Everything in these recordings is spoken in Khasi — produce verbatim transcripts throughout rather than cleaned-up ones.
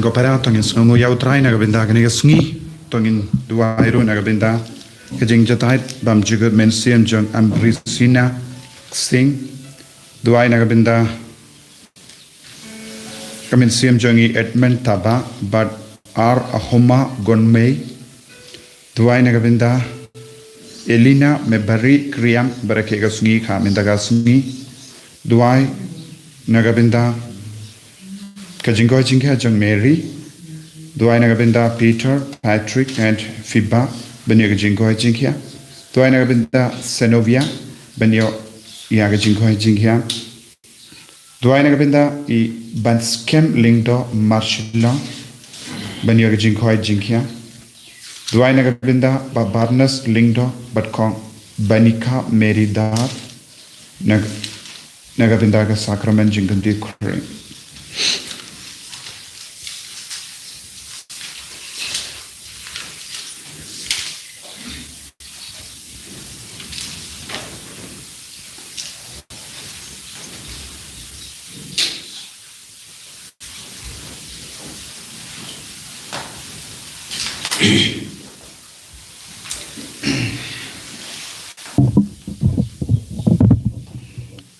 ko para, to ngin sngewnguh ïa U Trai na ka bynta kane ka sngi, to ngin duwai ruh na ka bynta ka jingjatai bymjukut mynsiem jong Amrisina Singh. Duwai na ka bynta ka mynsiem jong i Edmund Taba bad R Ahoma Gonmei. Duwai na ka bynta Elina Mebari Kriam, ba rakhe ka sngi ka mynta ka sngi. Duwai na ka bynta ka jingkoit jingkhiah jong Mary. Duwai na ka bynta Peter, Patrick and Fiba, ban ïoh ka jingkoit jingkhiah. Duwai na ka bynta Senovia, ban ïoh ïa ka jingkoit jingkhiah. Duwai na ka bynta i Ban Skhem Lyngdoh Marshillong, ban ïoh ka jingkoit jingkhiah. Duwai na ka bynta Bah Barnes Lyngdoh bad Kong Banika Mary Dar, na, na ka bynta ka sakramen jingkynti khring.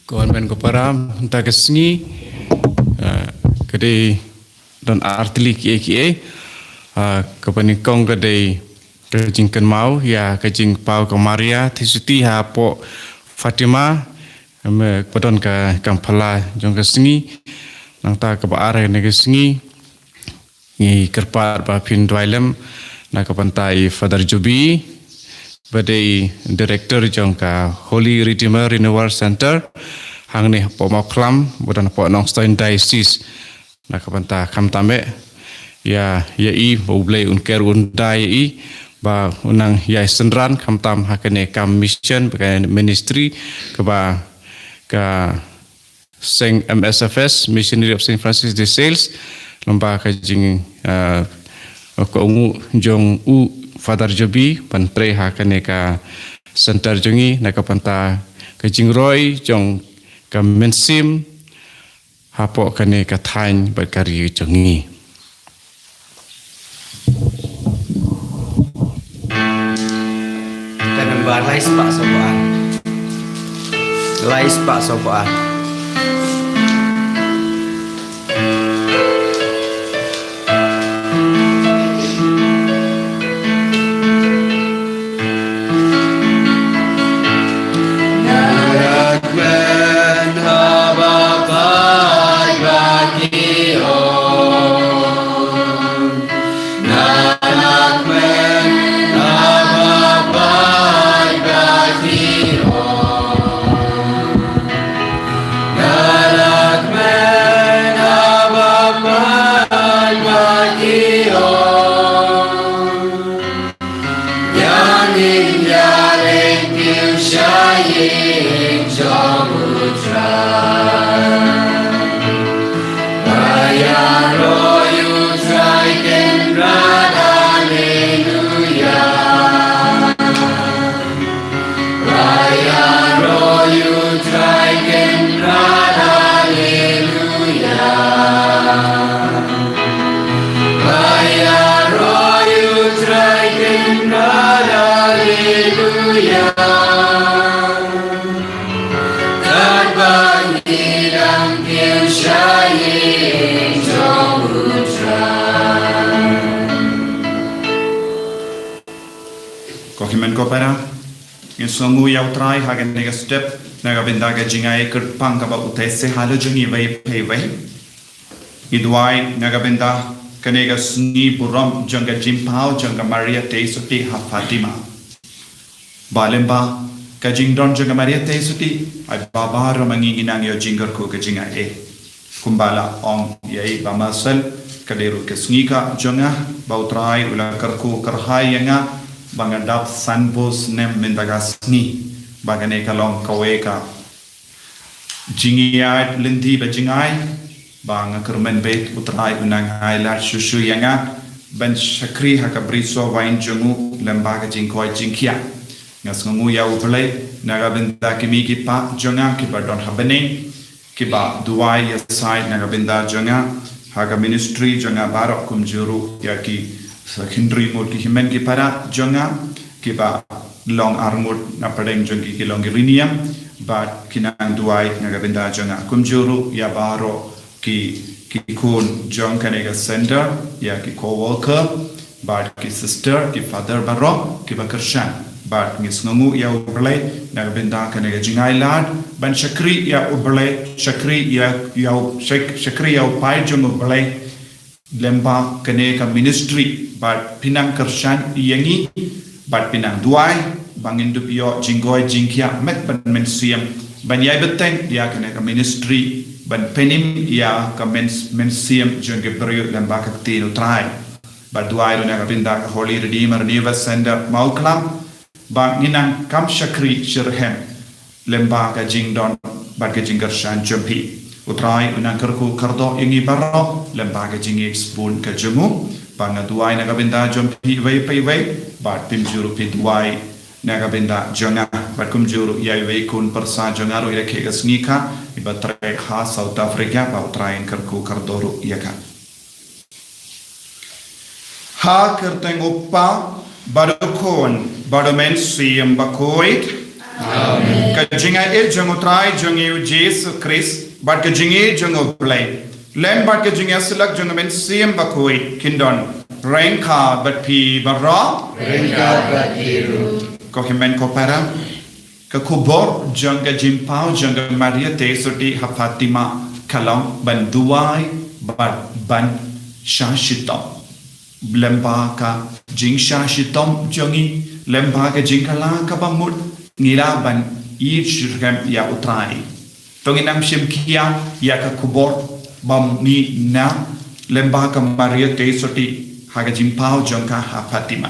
Ko hynmen ko para, mynta ka sngi, ah, ka dei don artylli kiei kiei. Ah, kaba nyngkong ka dei ka jingkynmaw ïa ka jingpaw ka Maria Theisotti hapoh Fatima, me, kaba don ka kam phylla jong ka sngi. Nangta kaba ar kane ka sngi, ngi kyrpad ba phin duwai lem na ka bynta i Father Jobi, ba dei director jong ka Holy Redeemer Renewal Center hangne hapoh Mawkhlam, ba don hapoh Nongstoiñ Diocese. Na ka bynta khamtam eh ïa, ïa i, ba U Blei un ker un da ïa i, ba un nang ïai synran khamtam ha kane ka mission, ba ka ministry kaba ka Seng M S F S, Missionary of Saint Francis de Sales, lyngba ka jing, eh, ka kohnguh jong u Father Jobi, ban trei ha kane ka center jong ngi, na ka bynta ka jingroi jong ka mynsiem hapoh kane ka thaiñ bad ka ri jong ngi. Ka nambar lai spah saw phew ar. Lai spah saw phew ar. Ko hynmen ko para, ngin sngewnguh ïa U Trai ha kane ka step, na ka bynta ka jingai kyrpang kaba U Trai sa halor jong ngi iwei pa iwei. Ngi duwai na ka bynta kane ka sngi burom jong ka jingpaw jong ka Maria Theisotti ha Fatima. Ba lyngba ka jingdon jong ka Maria Theisotti, ai ba baroh ma ngi ngin nang ïoh jingkyrkhu ka jingai eh. Kumba la ong ïa i Bah Marcel, ka dei ruh ka sngi ka jong nga, ba U Trai u la kyrkhu kyrhai ïa nga ba ngan dap sanphew snem mynta ka sngi, ba kane ka long kawei ka jingïaid lynti ba jingai, ba nga kyrmen beit U Trai un nang ai lad shuh shuh ïa nga ban shakri ha ka bri sohwaiñ jong u lyngba ka jingkoit jingkhiah. Nga sngewnguh ïa U Blei na ka bynta ki kmie ki kpa jong nga kiba don ha bneng, kiba duwai ïasaid na ka bynta jong nga ha ka ministry jong nga baroh, kumjuh ruh ïa ki sa khynriew ngut ki hynmen ki para jong nga kiba long arngut na pdeng jong ki ki long ki riewniam, bad ki nang duwai na ka bynta jong nga, kumjuh ruh ïa baroh ki, ki khun jong kane ka center, ïa ki co-worker, bad ki sister, ki father baroh kiba kyrshan. Bad ngi sngewnguh ïa U Blei na ka bynta kane ka jingai lad ban shakri ïa U Blei, shakri ïa, ïa U, shak-, shakri ïa U paid jong U Blei lyngba kane ka ministry, bad pynang kyrshan ïa ngi, bad pynang duwai ba ngin dup ïoh jingkoit jingkhiah met bad mynsiem ban ïai bteng ïa kane ka ministry, ban pynim ïa ka myns-, mynsiem jong ki briew lyngba ka ktien U Trai. Bad duwai ruh na ka bynta ka Holy Redeemer Renewal Center Mawklam, ba ngin nang kam shakri shitrhem lyngba ka jingdon bad ka jingkyrshan jong phi. U Trai un nang kyrkhu kyrdoh ïa ngi baroh lyngba ka jingïeit sbun ka jong u. Bad nga duwai na ka bynta jong phi iwei pa iwei, bad kumjuh ruh phi duwai na ka bynta jong nga, bad kumjuh ruh ïa iwei i khun pyrsa jong nga ruh ïa ka sngi ka, iba trei ha South Africa, ba U Trai un kyrkhu kyrdoh ruh ïa ka. Ha ka kyrteng U Kpa, bad U Khun, bad U Mynsiem Bakhuid. Amen. Ka jingaiei jong U Trai jong ngi U Jisu Khrist, bad ka jingïeit jong U Blei, lem bad ka jingïasyllok jong U Mynsiem Bakhuid, kin don ryngkat bad phi baroh. Ryngkat bad phi ruh. Ko hynmen ko para, ka khubor jong ka jingpaw jong ka Maria Theisotti ha Fatima ka long ban duwai bad ban shah shitom. Lyngba ka jingshah shitom jong ngi, lyngba ka jingkylla kaba mut, ngi lah ban ïeit shitrhem ïa U Trai. To ngin nang shim khia ïa ka khubor ba mih na lyngba ka Maria Theisotti ha ka jingpaw jong ka ha Fatima.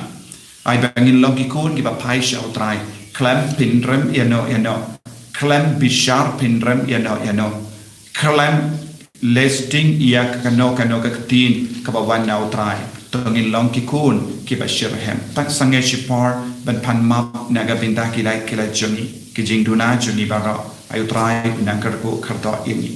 Ai ba ngin long ki khun kiba phai sha U Trai khlem pynrem ïano ïano, khlem bishar pynrem ïano ïano, khlem leh sting ïa kano kano ka ktien kaba wan na U Trai. To ngin long ki khun kiba shitrhem. Tang sangeh shipor ban pan map na ka bynta ki lait ki lait jong ngi, ki jingduna jong ngi baroh. Ai U Trai un nang kyrkhu kyrdoh ïa ngi.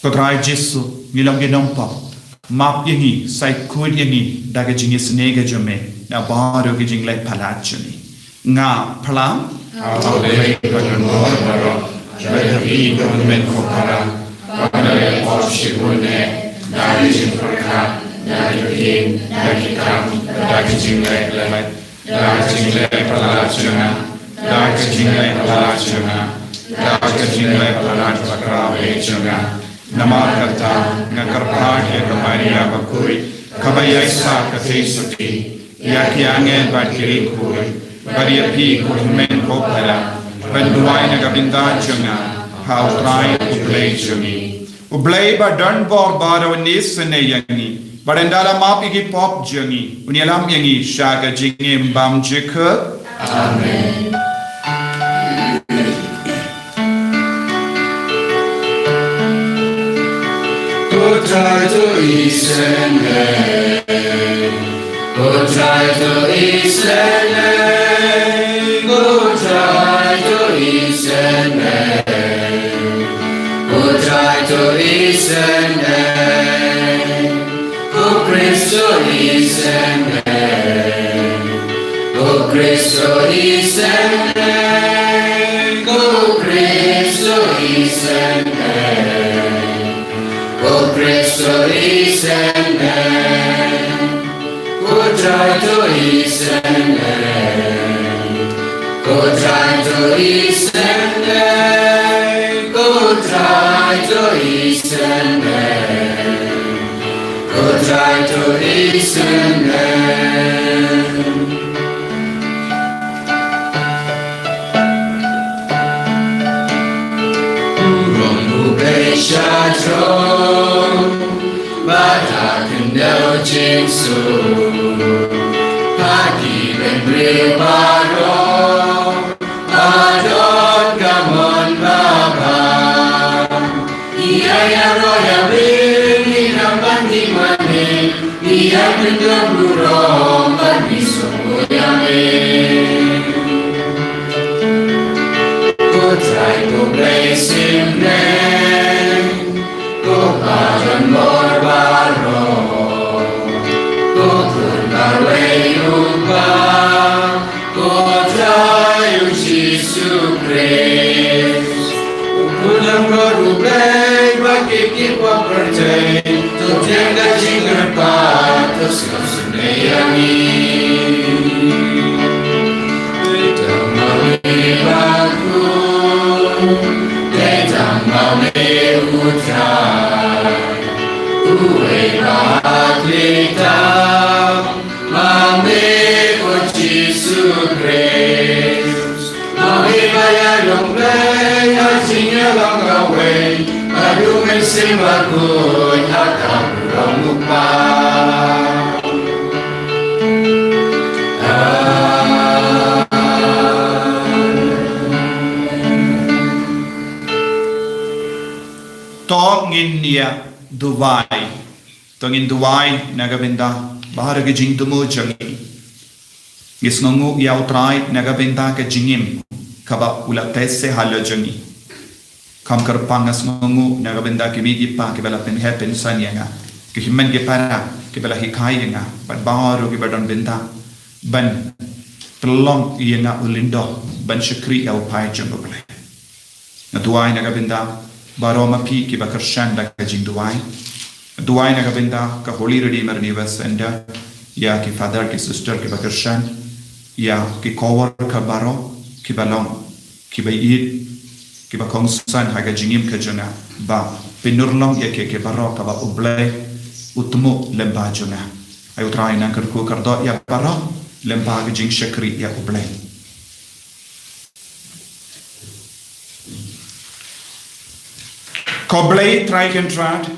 Ko Trai Jisu, ngi long ki nongpop. Map ïa ngi, sa khuid ïa ngi da ka jingisynei ka jong me na baroh ki jingleh palat jong ngi. Nga phla. Nga phla ïa ka jingmut baroh, bad ïa phi ko hynmen ko para, ba nga leh pop shibun eh, da ki jingpyrkhat, da ki ktien, da ki kam, da ki jingleh leh, da ki jingleh palat jong nga, da ki jingleh palat jong nga, da ki jingleh palat bakhraw eh jong nga. Namar kata nga kyrpad ïa ka Maria Bakhuid, kaba ïaisah ka Theisotti, ïa ki angel bad ki riewkhuid, bad ïa phi ko hynmen ko para, ban duwai na ka bynta jong nga ha U Trai U Blei jong ngi. U Blei ba don bor baroh un isynei ïa ngi, bad un da la map ïa ki pop jong ngi, un ïalam ïa ngi sha ka jingim bymjukut. Amen. Ko Trai to isynei. Ko Trai to isynei. Ko Trai to isynei. Ko Trai to isynei. Ko Khrist to isynei. Ko Khrist to isynei. Ko Khrist to isynei. Ko Khrist to isynei. Ko Trai to isynei. Ko Trai to isynei. Ko Trai to isynei. Ko Trai to isynei. U rong u bei sha throne, bad ha khyndew jingsuk. Ha ki bynriew baroh, ba don ka mon babha. Ïa ïaroh ïa bri Ko Trai ko Blei Synrei, ko Pa don bor baroh, ko Khun Barwei U Kpa, ko Trai U Jisu Khrist. U Khun Langbrot U Blei, ba ki ki pop pyrthei, to pdiang da jingkyrpad, to sngewsynei ïa ngi. Dei tang ma me ba khun, dei tang ma me U Trai, uwei ba ha khlieh tam ma me ko Jisu Khrist. Ma me ba ïa long Blei ha jingïalang kawei, haduh mynsiem bakhuid ha ka burom U Kpa. Amen. To ngin ïa duwai. To ngin duwai na ka bynta baroh ki jingthmu jong ngi. Ngi sngewnguh ïa U Trai na ka bynta ka jingim kaba u la teh sha halor jong ngi. Kham kyrpang nga sngewnguh na ka bynta ki mei ki pa kiba la pynheh pynsan ïa nga, ki hynmen ki para kiba la hikai ïa nga, bad baroh kiba don bynta ban pynlong ïa nga u lyngdoh ban shakri ïa u paid jong U Blei. Nga duwai na ka bynta baroh ma phi kiba kyrshan da ka jingduwai. Nga duwai na ka bynta ka Holy Redeemer Anniversary Center, ïa ki father ki sister kiba kyrshan, ïa ki co-worker baroh kiba long, kiba ïeit, kiba kongsan ha ka jingim ka jong nga, ba pynurlong ïa ki, ki baroh kaba U Blei u thmu lyngba jong nga. Ai U Trai nang kyrkhu kyrdoh ïa baroh lyngba ka jingshakri ïa U Blei. Ko Blei Trai Kynrad,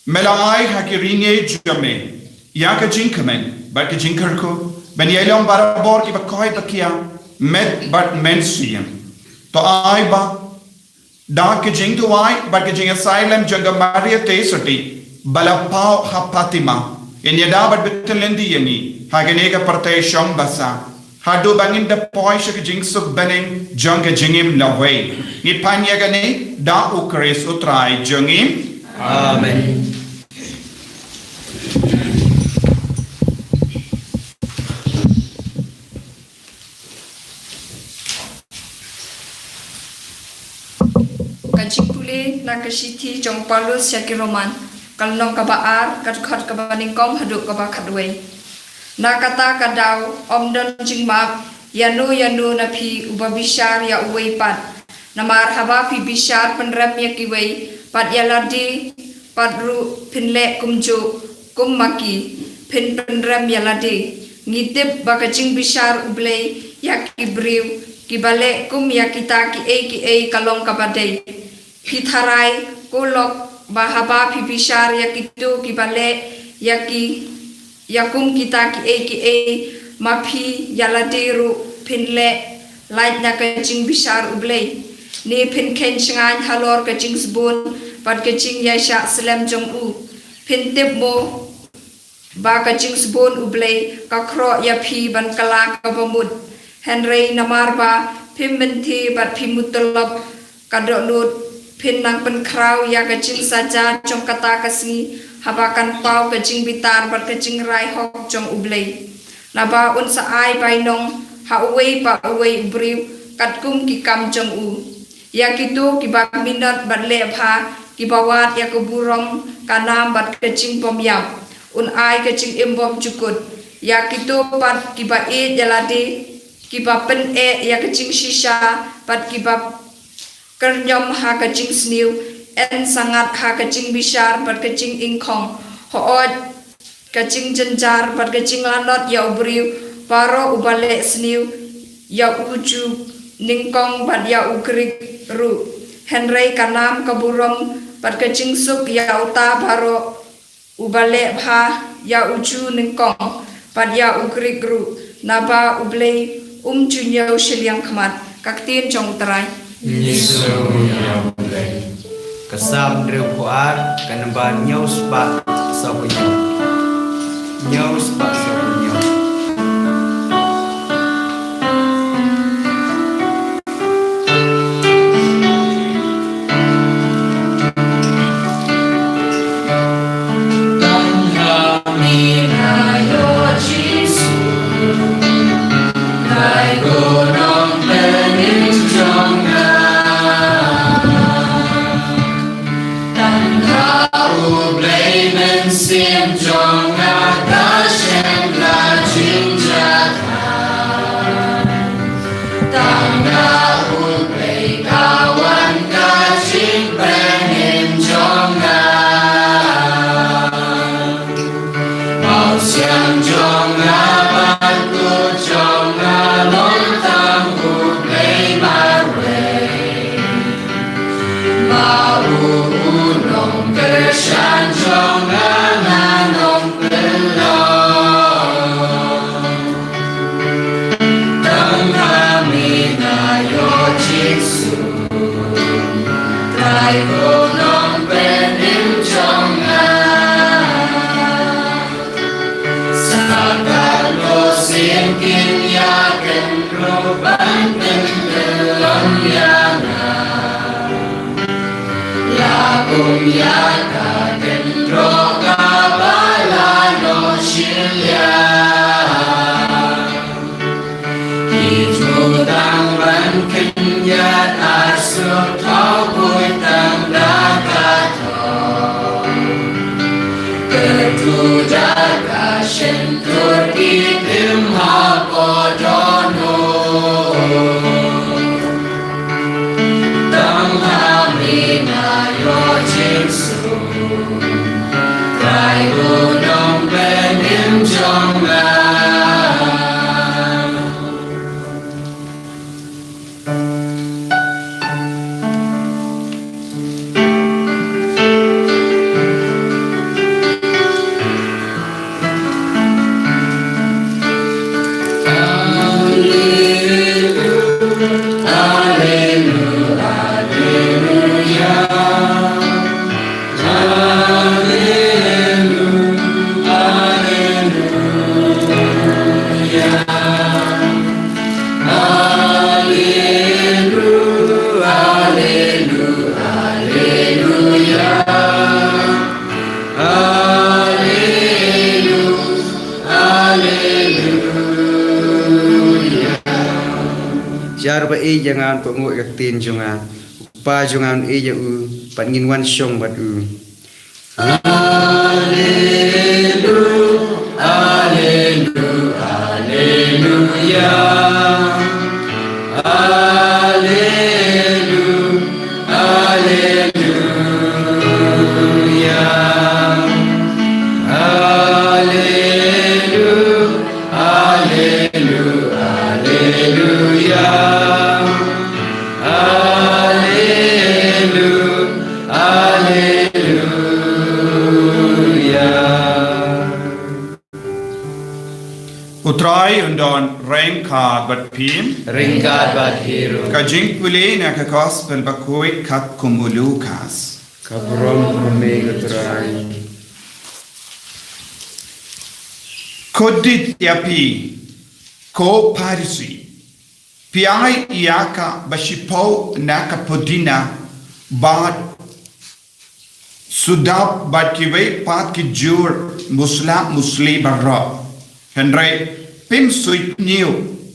me la ai ha ki riewngeit jong me ïa ka jingkmen bad ka jingkyrkhu ban ïai long barabor kiba koit ba kiar, met bad mynsiem. To ai ba da ka jingduwai bad ka jingïasaid lem jong ka Maria Theisotti ba la paw ha Fatima, ngin ïada bad bteng lynti ïa ngi ha kane ka pyrthei shong basa, haduh ba ngin da poi sha ka jingsuk bneng jong ka jingim lawei. Ngi pan ïa kane da U Khrist U Trai jong ngi. Amen. Ka jingpule na ka shithi jong u Paulus sha ki Roman, ka lynnong kaba ar, ka dkhot kaba nyngkong haduh kaba khatwei. Na kata ka daw, ym don jingmap ïano ïano na phi uba bishar ïa uwei pat. Namar haba phi bishar pynrem ïa kiwei, pat ïa lade pat ruh phin leh kumjuh kum ma ki, phin pynrem ïa lade. Ngi tip ba ka jingbishar U Blei ïa ki briew kiba leh kum ïa kita kiei kiei ka long kaba dei. Phi tharai ko lok ba haba phi bishar ïa kito kiba leh ïa ki, ïa kum kita kiei kiei, ma phi ïa lade ruh phin leh lait na ka jingbishar U Blei? Ne phin kheiñ shngaiñ halor ka jingsbun bad ka jingïaishah slem jong u? Phin tip mo ba ka jingsbun U Blei ka khroh ïa phi ban kylla kaba mut? Hynrei namar ba phim mynthi bad phim mutlop ka dohnud, phin nang pynkhraw ïa ka jingsaja jong kata ka sngi, haba kan paw ka jingbitar bad ka jingrai hok jong U Blei. Naba un sa ai bainong ha uwei pa uwei u briew katkum ki kam jong u. Ïa kito kiba minot bad leh bha, kiba wad ïa ka burom, ka nam bad ka jingbymïap, un ai ka jingim bymjukut. Ïa kito pat kiba ïeit ïa lade, kiba pyneh ïa ka jingshisha, bad kiba kyrñiom ha ka jingsniew, yn sa ngat ha ka jingbishar bad ka jingïngkhong. Hooid, ka jingjynjar bad ka jinglanot ïa u briew baroh uba leh sniew, ïa u Jiw nyngkong bad ïa u Grik ruh. Hynrei ka nam, ka burom bad ka jingsuk ïa uta baroh uba leh bha, ïa u Jiw nyngkong bad ïa u Grik ruh, naba U Blei um ju ñiew shiliang khmat. Ka ktien jong U Trai. Ngi sngewnguh ïa U Blei. Ka Salm hynriewphew ar, ka nombar hynñiewspah sawphew hynñiew. Hynñiewspah sawphew hynñiew. Ruh ban pynlong ïa nga. La kum ïa ka kynroh kaba la noh shiliang. Ki ju dang ban kynjat arsut thaw khuid tang da ka thong. Kyrtuh da ka shyntur ki tim hapoh dohnud. Tang ha me nga ïoh jingsuk. Trai u nongpynim jong nga. Jar ba ïeit ïa nga, un kohnguh ïa ka ktien jong nga. U Kpa jong nga un ïeit ïa u, bad ngin wan shong bad u. Alleluia, alleluia, alleluia. Alleluia. Alleluia. Alleluia. Alleluia. Alleluia. U Trai un don ryngkat bad phi. Ryngkat bad phi ruh. Ka jingpule na ka Gospel bakhuid katkum u Lukas. Ka burom ha me ko Trai. Khublei ïa phi, ko Pharisi. Phi ai ïa ka ba shiphew na ka pudina bad sudap bad kiwei pat ki jur musla musli baroh. Hynrei phim suidñiew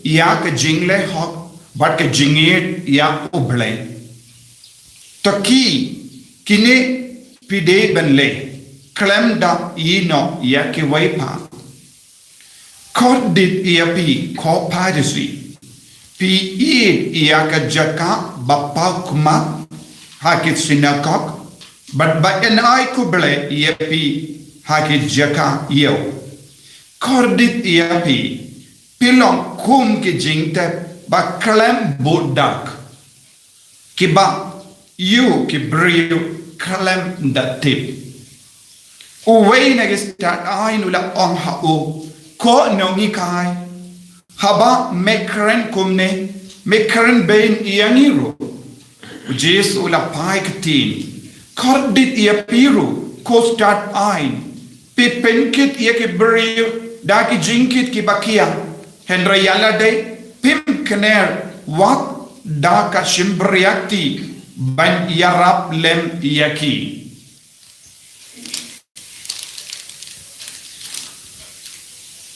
ïa ka jingleh hok bad ka jingïeit ïa U Blei. To ki, kine phi dei ban leh khlem da ïehnoh ïa kiwei pat. Kordit ïa phi ko Pharisi, phi ïeit ïa ka jaka ba paw khmat ha ki synagog, bad ba yn ai khublei ïa phi ha ki jaka ïew. Kordit ïa phi, phi long kum ki jingtep ba khlem bud dak, kiba ïoh ki briew khlem da tip. Uwei na ki stad aiñ u la ong ha u, ko nonghikai, haba me kren kumne, me kren beiñ ïa ngi ruh. U Jisu u la phai ktien, kordit ïa phi ruh, ko stad aiñ, phi pynkit ïa ki briew da ki jingkit kiba khia, hynrei ïa lade phim kner wat da ka shympriahti ban ïarap lem ïa ki.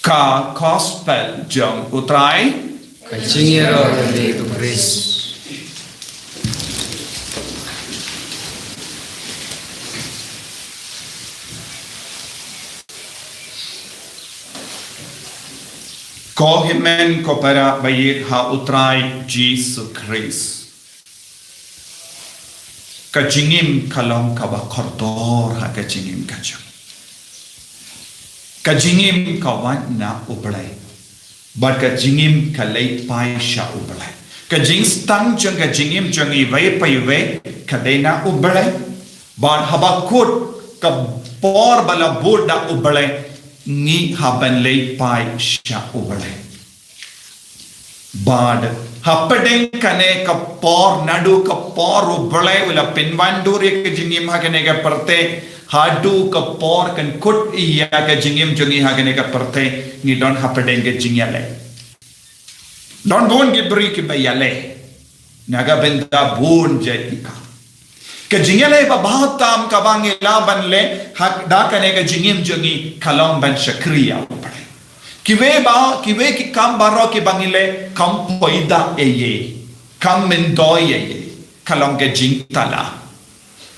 Ka Gospel jong U Trai. Ka jingïaroh ïa me ko Khrist. Ko hynmen ko para ba ïeit ha U Trai Jisu Khrist. Ka jingim ka long kaba kordor ha ka jingim ka jong. Ka jingim ka wan na U Blei. Bad ka jingim ka leit phai sha U Blei. Ka jingstad jong ka jingim jong iwei pa iwei ka dei na U Blei. Bad haba kut ka por ba la bud da U Blei, ngi hap ban leit phai sha U Blei. Bad hapdeng kane ka por, naduh ka por U Blei u la pynwandur ïa ka jingim ha kane ka pyrthei, haduh ka por kan kut ïa ka jingim jong ngi ha kane ka pyrthei, ngi don hapdeng ka jingïaleh. Don bun ki briew kiba ïaleh na ka bynta bun jait ki kam. Ka jingïaleh ba bha tam kaba ngi lah ban leh ha da kane ka jingim jong ngi ka long ban shakri ïa U Blei. Kiwei ba, kiwei ki kam baroh kiba ngi leh kam poi da ei ei, kam myntoi ei ei, ka long ka jingthala.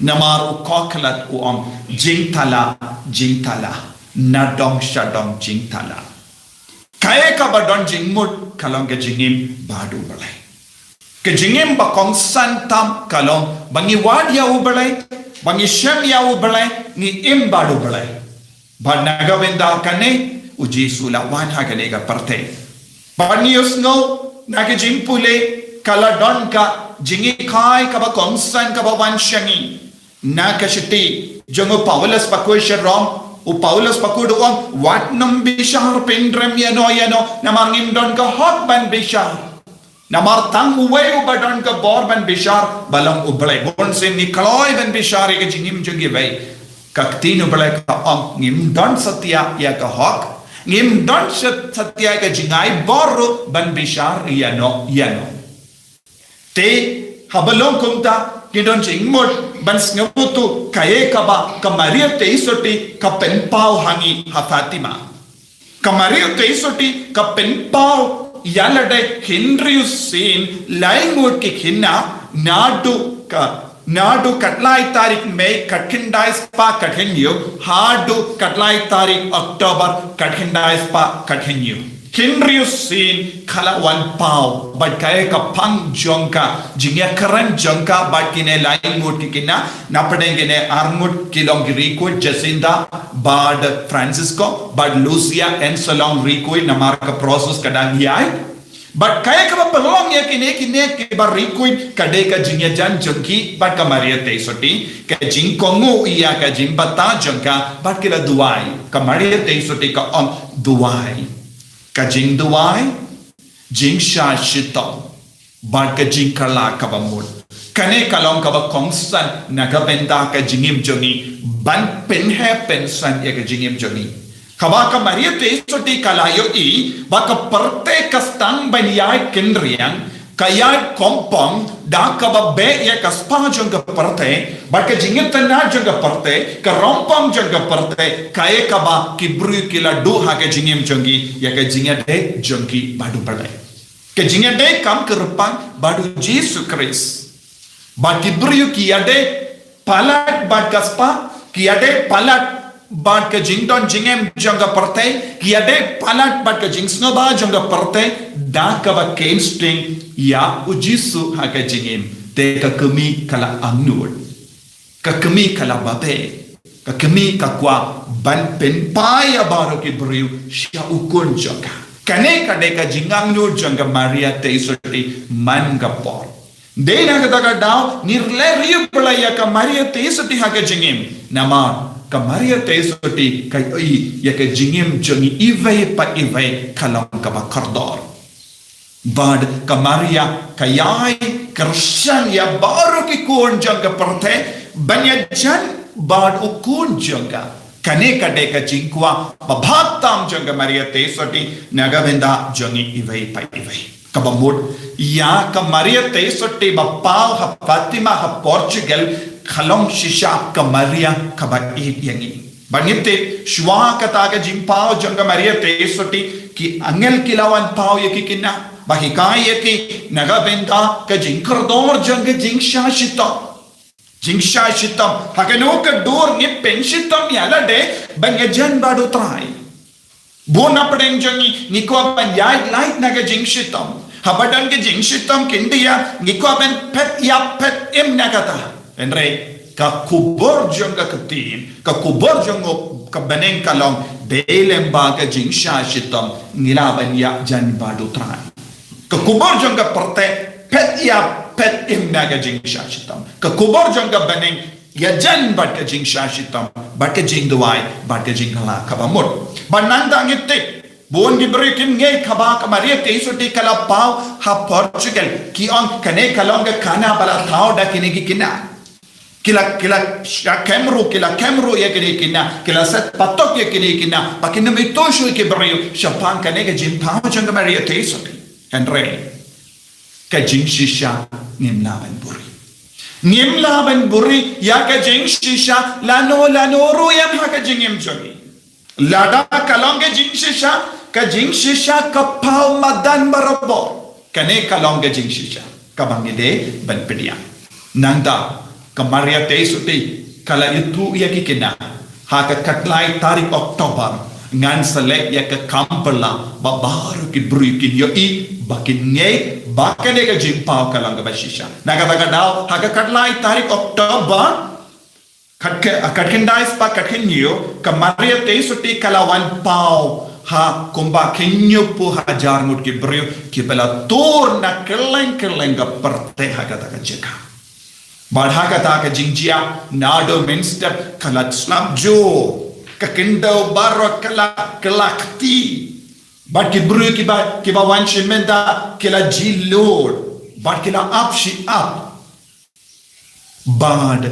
Namar u Koheleth u ong, jingthala, jingthala, na dong sha dong jingthala. Kaei kaba don jingmut ka long ka jingim bad U Blei. Ka jingim ba kongsan tam ka long ba ngi wad ïa U Blei, ba ngi shem ïa U Blei, ngi im bad U Blei. Bad na ka bynta kane U Jisu u la wan ha kane ka pyrthei. Bad ngi ïohsngew na ka jingpule ka la don ka jinghikai kaba kongsan kaba wan sha ngi. Na ka shithi jong u Paulus bakhuid sha Rom, u Paulus bakhuid u ong, wat nym bishar pyndrem ïano ïano, namar ngim don ka hok ban bishar. Namar tang uwei uba don ka bor ban bishar, ba long U Blei. Bunsien ngi kloi ban bishar ïa ka jingim jong kiwei. Ka ktien U Blei ka ong, ngim don satia ïa ka hok, ngim don sat-, satia ïa ka jingai bor ruh ban bishar ïano ïano. Te haba long kumta, ngi don jingmut ban sngewthuh kaei kaba ka Maria Theisotti ka pynpaw ha ngi ha Fatima. Ka Maria Theisotti ka pynpaw ïa lade hynriew sien lai ngut ki khynnah, naduh ka, naduh ka lai tarik Mei ka khyndai spah ka hynñiew haduh ka lai tarik October ka khyndai spah ka hynñiew. Hynriew sien ka la wan paw bad kaei ka phang jong ka, jingïakren jong ka bad kine lai ngut ki khynnah, napdeng kine ar ngut ki long ki riewkhuid, Jacinta bad Francisco, bad Lucia yn sa long riewkhuid namar ka process ka dang ïai. Bad kaei kaba pynlong ïa kine, kine kiba riewkhuid ka dei ka jingïajan jong ki bad ka Maria Theisotti, ka jingkohnguh ïa ka jingbthah jong ka bad ki la duwai. Ka Maria Theisotti ka ong duwai. Ka jingduwai, jingshah shitom bad ka jingkylla kaba mut. Kane ka long kaba kongsan na ka bynta ka jingim jong ngi, ban pynheh pynsan ïa ka jingim jong ngi. Kaba ka Maria Theisotti ka la ïohi ba ka pyrthei ka sdang ban ïai kynriang, ka ïai kongpong da kaba beh ïa ka spah jong ka pyrthei bad ka jingitynnad jong ka pyrthei, ka rongpong jong ka pyrthei, kaei kaba ki briew ki la duh ha ka jingim jong ki ïa ka jingïadei jong ki bad U Blei. Ka jingïadei kam kyrpang bad U Jisu Khrist. Bad ki briew ki ïadei palat bad ka spah, ki ïadei palat bad ka jingdon jingem jong ka pyrthei, ki ïadei palat bad ka jingsngewbha jong ka pyrthei, da kaba kynsteng ïa U Jisu ha ka jingim. Te ka kmie ka la angnud. Ka kmie ka la babe. Ka kmie ka kwah ban pynpaw ïa baroh ki briew sha u khun jong ka. Kane ka dei ka jingangnud jong ka Maria Theisotti man ka por. Dei na kata ka daw ngi riewblei ïa ka Maria Theisotti ha ka jingim. Namar ka Maria Theisotti ka ïohi ïa ka jingim jong ngi iwei pa iwei ka long kaba kordor. Bad ka Maria ka ïai kyrshan ïa baroh ki khun jong ka pyrthei ban ïajan bad u khun jong ka. Kane ka dei ka jingkwah ba bha tam jong ka Maria Theisotti na ka bynta jong ngi iwei pa iwei. Kaba mut, ïa ka Maria Theisotti ba paw ha Fatima ha Portugal ka long shisha ka Maria kaba ïeit ïa ngi. Bad ngi tip shuwa kata ka jingpaw jong ka Maria Theisotti, ki angel ki la wan paw ïa ki khynnah, ba hikai ïa ki na ka bynta ka jingkordor jong ka jingshah shitom. Jingshah shitom, ha kano ka dur ngi pynshitom ïa lade ban ïajan bad U Trai. Bun na pdeng jong ngi, ngi kwah ban ïaid lait na ka jingshitom. Haba don ka jingshitom khyndiat, ngi kwah ban phet ïap phet im na kata. Hynrei ka khubor jong ka ktien, ka khubor jong ka bneng ka long, dei lem bad ka jingshah shitom ngi lah ban ïajan bad U Trai. Ka khubor jong ka pyrthei, phet ïap phet im na ka jingshah shitom. Ka khubor jong ka bneng, ïajan bad ka jingshah shitom, bad ka jingduwai, bad ka jingkylla kaba mut. Bad nangta ngi tip, bun ki briew kim ngeit kaba ka Maria Theisotti ka la paw ha Portugal, ki ong kane ka long ka khana ba la thaw da kine ki khynnah. Ki la, ki la shah kem ruh, ki la kem ruh ïa kine ki khynnah, ki la set patok ïa kine ki khynnah, ba kin ym ithuh shuh ïa ki briew shaphang kane ka jingpaw jong ka Maria Theisotti. Hynrei ka jingshisha ngim lah ban buhrieh. Ngim lah ban buhrieh ïa ka jingshisha lano lano ruh ïa ka jingim jong ngi. Lada ka long ka jingshisha, ka jingshisha ka paw madan barabor. Kane ka long ka jingshisha kaba ngi dei ban pynïaid. Nangta ka Maria Theisotti ka la ïathuh ïa ki kynnoh, ha ka khatlai tarik October ngan sa leh ïa ka kam pyrla ba baroh ki briew kin ïohi ba kin ngeit ba kane ka jingpaw ka long kaba shisha. Na kata ka daw, ha ka khatlai tarik October, khat ka, khatkhyndai spah khatkhyndai, ka Maria Theisotti ka la wan paw ha kumba khynñiuh phew hajar ngut ki briew kiba la tur na kylleng kylleng ka pyrthei ha kata ka jaka. Bad ha kata ka jingjia, naduh mynstep ka la slap jur, ka khyndew baroh ka la, ka la kti. Bad ki briew kiba, kiba wan shi mynta ki la jilud, bad ki la ap shi ap. Bad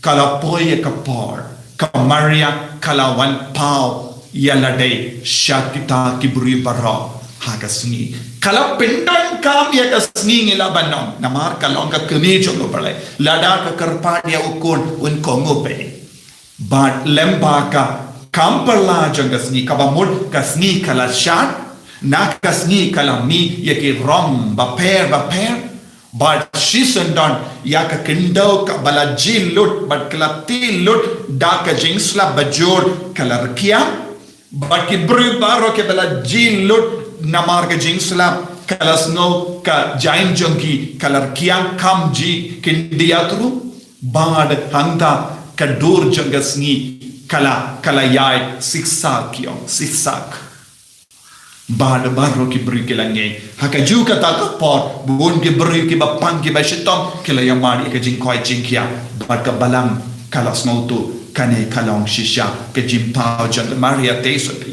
ka la poi ïa ka por, ka Maria ka la wan paw ïa lade sha kita ki briew baroh ha ka sngi. Ka la pyndonkam ïa ka sngi, ngi lah ban ong, namar ka long ka kmie jong U Blei. Lada ka kyrpad ïa u khun, un kohnguh beit. Bad lyngba ka kam pyrla jong ka sngi, kaba mut ka sngi ka la shad, na ka sngi ka la mih ïa ki rong bapher bapher. Bad shisien don ïa ka khyndew kaba la jilud bad ka la kti lut da ka jingslap bajur ka la rkiang. Bad ki briew baroh kiba la jilud namar ka jingslap ka la sngew ka jain jong ki ka la rkiang, kam ju khyndiat ïa u. Bad hangta ka dur jong ka sngi ka la, ka la ïaid siksak, ki ong siksak. Bad baroh ki briew ki la ngeit. Ha kajuh kata ka por, bun ki briew kiba pang kiba shitom ki la ïamar ïa ka jingkoit jingkhiah. Bad ka balang ka la sngewthuh, kane ka long shisha ka jingpaw jong ka Maria Theisotti.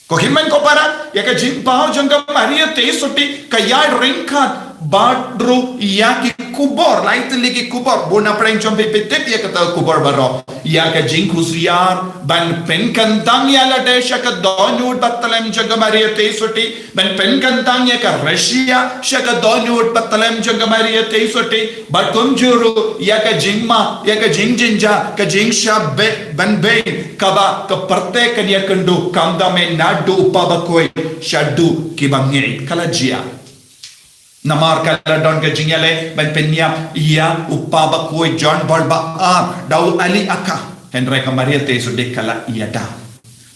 Ko hynmen ko para, ïa ka jingpaw jong ka Maria Theisotti ka ïaid ryngkat bad ruh ïa ki khubor, lai tylli ki khubor. Bun na pdeng jong phi phi tip ïa kata ka khubor baroh. Ïa ka jingkusiar ban pynkyntang ïa lade sha ka dohnud bathylliem jong ka Maria Theisotti, ban pynkyntang ïa ka Russia sha ka dohnud bathylliem jong ka Maria Theisotti, bad kumjuh ruh ïa ka jingma, ïa ka jingjynjar, ka jingshah beh ban beiñ kaba ka pyrthei kan ïakynduh, khamtam eh naduh u Kpa Bakhuid shaduh kiba ngeit. Ka la jia. Namar ka la don ka jingïaleh ban pynïap ïa u Kpa Bakhuid John Paul ba ar da u Ali Aka. Hynrei ka Maria Theisotti ka la ïada.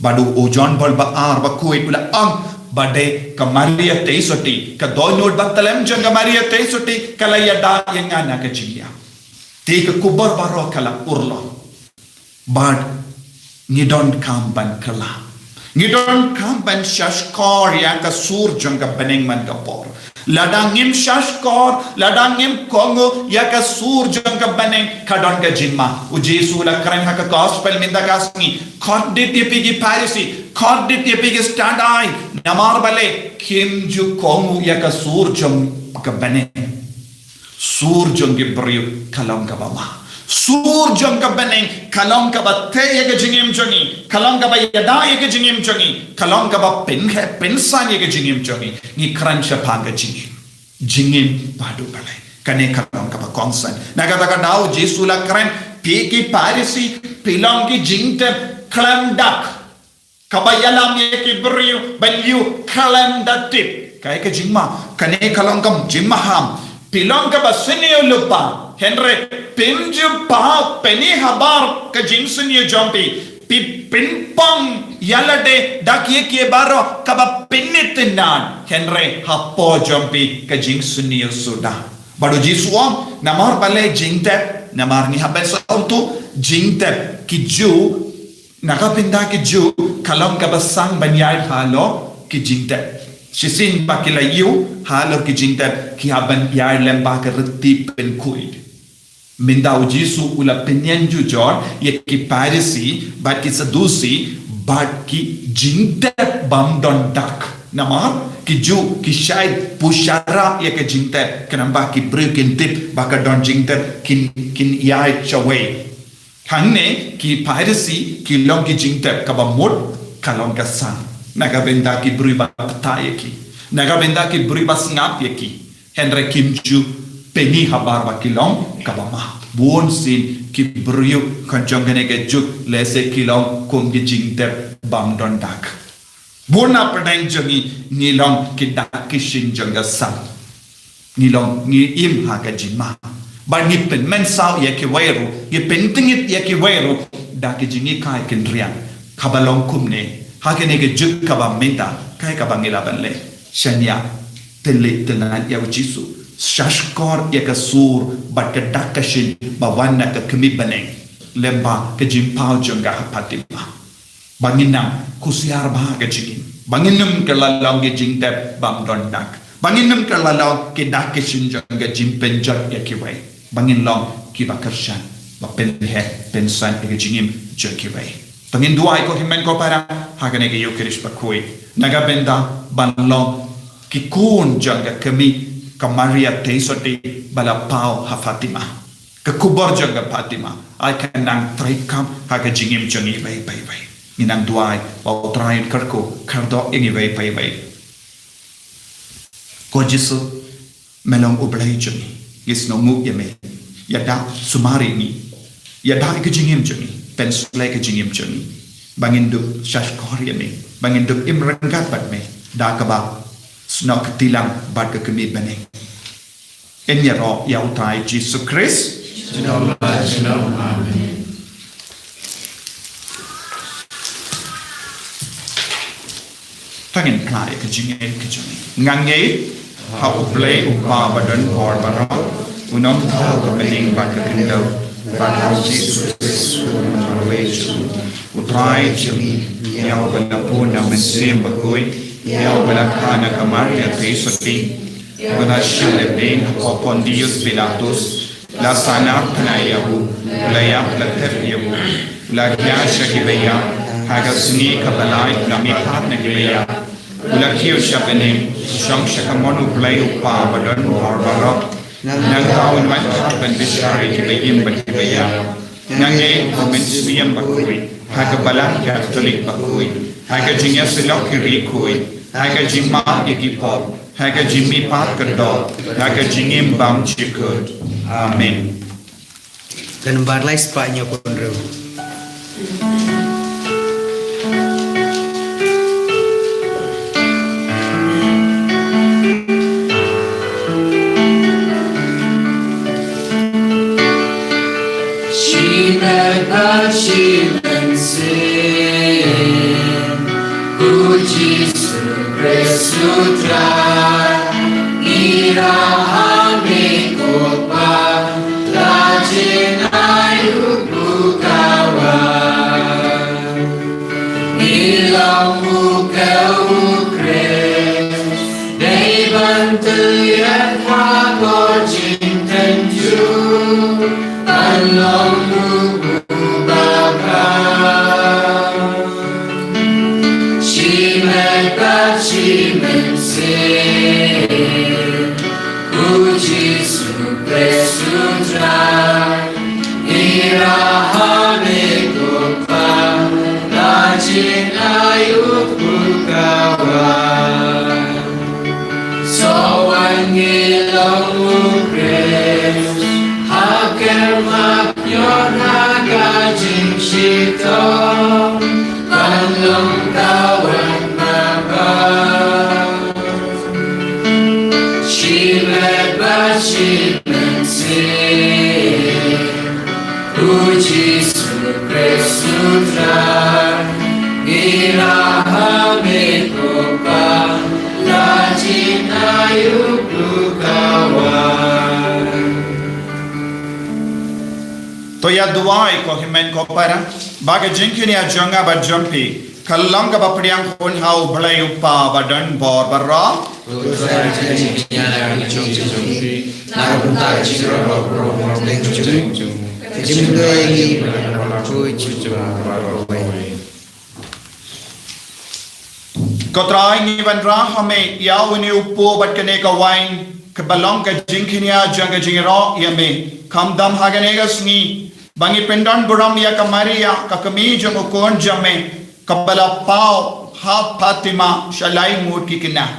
Bad u John Paul ba ar Bakhuid u la ong ba dei ka Maria Theisotti, ka dohnud bathylliem jong ka Maria Theisotti ka la ïada ïa nga na ka jingïap. Te ka khubor baroh ka la urlong. Bad ngi donkam ban kylla. Ngi donkam ban shahshkor ïa ka sur jong ka bneng man ka por. Lada ngim shahshkor, lada ngim kohnguh ïa ka sur jong ka bneng, ka don ka jingma. U Jisu u la kren ha ka gospel mynta ka sngi. Kordit ïa phi ki Pharisi, kordit ïa phi ki stad aiñ. Namar balei? Kim ju kohnguh ïa ka sur jong ka bneng. Sur jong ki briew ka long kaba ma. Sur jong ka bneng ka long kaba teh ïa ka jingim jong ngi, ka long kaba ïada ïa ka jingim jong ngi, ka long kaba pynheh pynsan ïa ka jingim jong ngi. Ngi kren shaphang ka jingim. Jingim bad U Blei. Kane ka long kaba kongsan. Na kata ka daw Jisu u la kren, phi ki Pharisi, phi long ki jingtip khlem dak. Kaba ïalam ïa ki briew ban ïoh khlem da tip. Kaei ka jingma? Kane ka long ka jingmaham. Phi long kaba sniew lypa. Hynrei phim ju paw pynïaid habar ka jingsniew jong phi. Phi pynpang ïa lade da kiei kiei baroh kaba pynïaid tynnad. Hynrei hapoh jong phi ka jingsniew suda. Bad u Jisu u ong, namar balei jingtip? Namar ngi hap ban sngewthuh, jingtip ki Jiw, na ka bynta ki Jiw ka long kaba sang ban ïaid halor ki jingtip. Shisien ba ki la ïoh halor ki jingtip, ki hap ban ïaid lem bad ka riti pynkhuid. Mynta u Jisu u la pynïeng jujor ïa ki Pharisi bad ki Saddusi bad ki jingtip bym don dak. Namar ki Jiw ki shait push ïa ka jingtip, khnang ba ki briew kin tip ba ka don jingtip, kin, kin ïaid shawei. Hangne ki Pharisi ki long ki jingtip kaba mut, ka long ka sang. Na ka bynta ki briew ba pynthikna ïa ki. Na ka bynta ki briew ba sngap ïa ki, hynrei kim ju pyni habar ba ki long kaba ma. Bun sien ki briew khun jong kane ka juk lehse ki long kum ki jingtep bym don dak. Bun na pdeng jong ngi ngi long ki dak ki shin jong ka sam. Ngi long ngi im ha ka jingma. Bad ngi pynmynsaw ïa kiwei ruh, ngi pyntngit ïa kiwei ruh da ki jingïakai kynriang. Kaba long kumne, ha kane ka juk kaba mynta, kaei kaba ngi lah ban leh? Shaniah, tylli tyllan ïa u Jisu. Shahshkor ïa ka sur bad ka dak ka shin ba wan na ka kmie bneng. Lem bad ka jingpaw jong ka ha Fatima. Ba ngin nang kusiar bha ka jingim. Ba ngin ym kylla long ki jingtep bym don dak. Ba ngin ym kylla long ki dak ki shin jong ka jingpynjot ïa kiwei. Ba ngin long kiba kyrshan, ba pynheh pynsan ïa ka jingim jong kiwei. To ngin duwai ko hynmen ko para ha kane ka Ïukharist bakhuid. Na ka bynta ban long ki khun jong ka kmie ka Maria Theisotti ba la paw ha Fatima. Ka khubor jong ka Fatima, ai kan nang treikam ha ka jingim jong ngi iwei pa iwei. Ngin nang duwai ba U Trai un kyrkhu kyrdoh ïa ngi iwei pa iwei. Ko Jisu, me long U Blei jong ngi. Ngi sngewnguh ïa me. Ïada sumar ïa ngi. Ïada ïa ka jingim jong ngi. Pynshlei ka jingim jong ngi. Ba ngin dup shahshkor ïa me. Ba ngin dup im ryngkat bad me. Da kaba snoh kti lang bad ka kmie bneng. Ïaroh ïa U Trai Jisu Khrist. Junom la junom. Amen. To ngin phla ïa ka jingngeit ka jong ngi. Nga ngeit ha U Blei U Kpa ba don bor baroh, u Nongthaw ka mynsiem bad ka khyndew, bad ha U Jisu Khrist u nongpynlong jong ngi, U Trai jong ngi, ïa uba la bun na u Mynsiem Bakhuid, ïa uba la kha na ka Maria Theisotti, ba la shah lehbeiñ ha u Pontius Pilatus, la sahnarphna ïa u, la ïap la thep ïa u, la khia sha kiba ïap, ha ka sngi kaba lai la mihpat na kiba ïap, u la kiew sha bneng, u shong sha kamon U Blei U Kpa ba don bor baroh. Nangta un wan pat ban bishar ïa kiba im bad kiba ïap. Nga ngeit ha u Mynsiem Bakhuid, ha ka Balang Katholik bakhuid, ha ka jingïasyllok ki riewkhuid, ha ka jingmap ïa ki pop, ha ka jingmihpat kyrdoh, ha ka jingim bymjukut. Amen. Ka nombar lai spah hynñiew phew hynriew. Shimet bad shi mynsiem, U Jisu Khrist U Trai, ngi ïarap ha me ko Kpa, la jingai u pukawai. Ngi long u khew u Khrist, dei ban tylliat ha ka jingtynjuh, ban long u pukawai. Shimet bad shi mynsiem, U Jisu Khrist U Trai, ngi ïarap ha me ko Kpa, la jingai u pukawai. Soh wan ngi long u Khrist, ha ker map ïor ha ka jingshitom, ban long ka wan map. Shimet bad shi mynsiem, U Jisu Khrist U Trai, ngi ïarap ha me ko Kpa, la jingai u pukawai. To ïa duwai ko hynmen ko para, ba ka jingkynnia jong nga bad jong phi kan long kaba pdiang khun ha U Blei U Kpa ba don bor baroh. Ko Trai, ngi wanrah ha me ïa une u pop bad kane ka wain, kaba long ka jingkynnia jong ka jingïaroh ïa me. Khamtam ha kane ka sngi, ba ngi pyndon burom ïa ka Maria, ka kmie jong u khun jong me, kaba la paw ha Fatima sha lai ngut ki khynnah.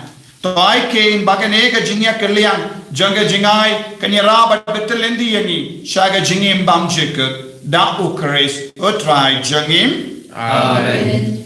To ai keiñ ba kane ka jingïakylliang jong ka jingai kan ïarap bad btylli ïa ngi sha ka jingim bymjukut da U Khrist U Trai jong ngi. Amen.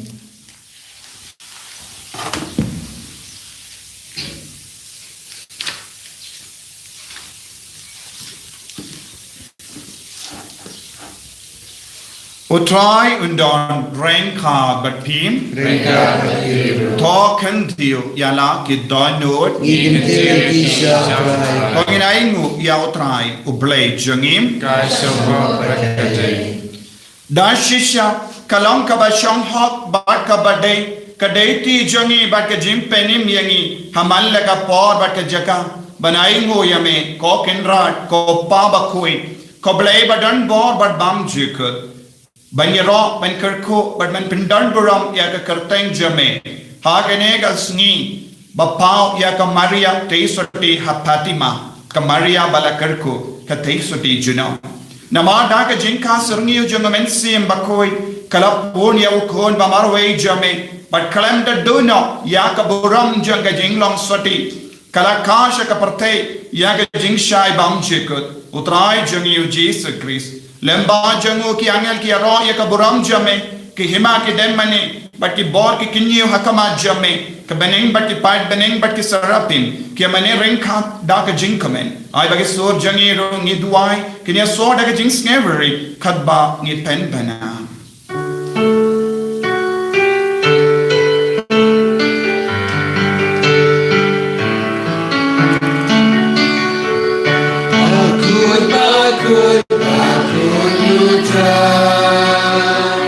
U Trai un don ryngkat bad phi. Ryngkat bad phi. To khyndiat ïa la ki dohnud. Ngi kyntiew ïa phi sha U Trai. To ngin ainguh ïa U Trai U Blei jong ngi. Ka sngewbha bad ka dei. Da shisha ka long kaba shong hok bad kaba dei, ka dei ti jong ngi bad ka jingpynim ïa ngi ha man la ka por bad ka jaka ban ainguh ïa me, ko Kynrad, ko Pa Bakhuid, ko Blei ba don bor bad bymjukut. Ban ïaroh, ban kyrkhu bad ban pyndonburom ïa ka kyrteng jong me ha kane ka sngi ba paw ïa ka Maria Theisotti ha Fatima, ka Maria ba la kyrkhu ka Theisotti junom. Namar da ka jingkha syrngiew jong U Mynsiem Bakhuid ka la pun ïa U Khun ba marwei jong me, bad khlem da duh noh ïa ka burom jong ka jinglong sotti, ka la kha sha ka pyrthei ïa ka jingshai bymjukut. U Trai jong ngi U Jisu Khrist, lem bad jong u ki angel ki ïaroh ïa ka burom jong me, ki hima ki dem mane bad ki bor ki kynñiew ha khmat jong me, ki bneng bad ki paid bneng bad ki serapim ki ïa mane ryngkat da ka jingkmen. Ai ba ki sur jong ngi ruh, ngi duwai, kin ïa sor da ka jingsngewrit katba ngi pynbna. Bakhuid, bakhuid, bakhuid U Trai,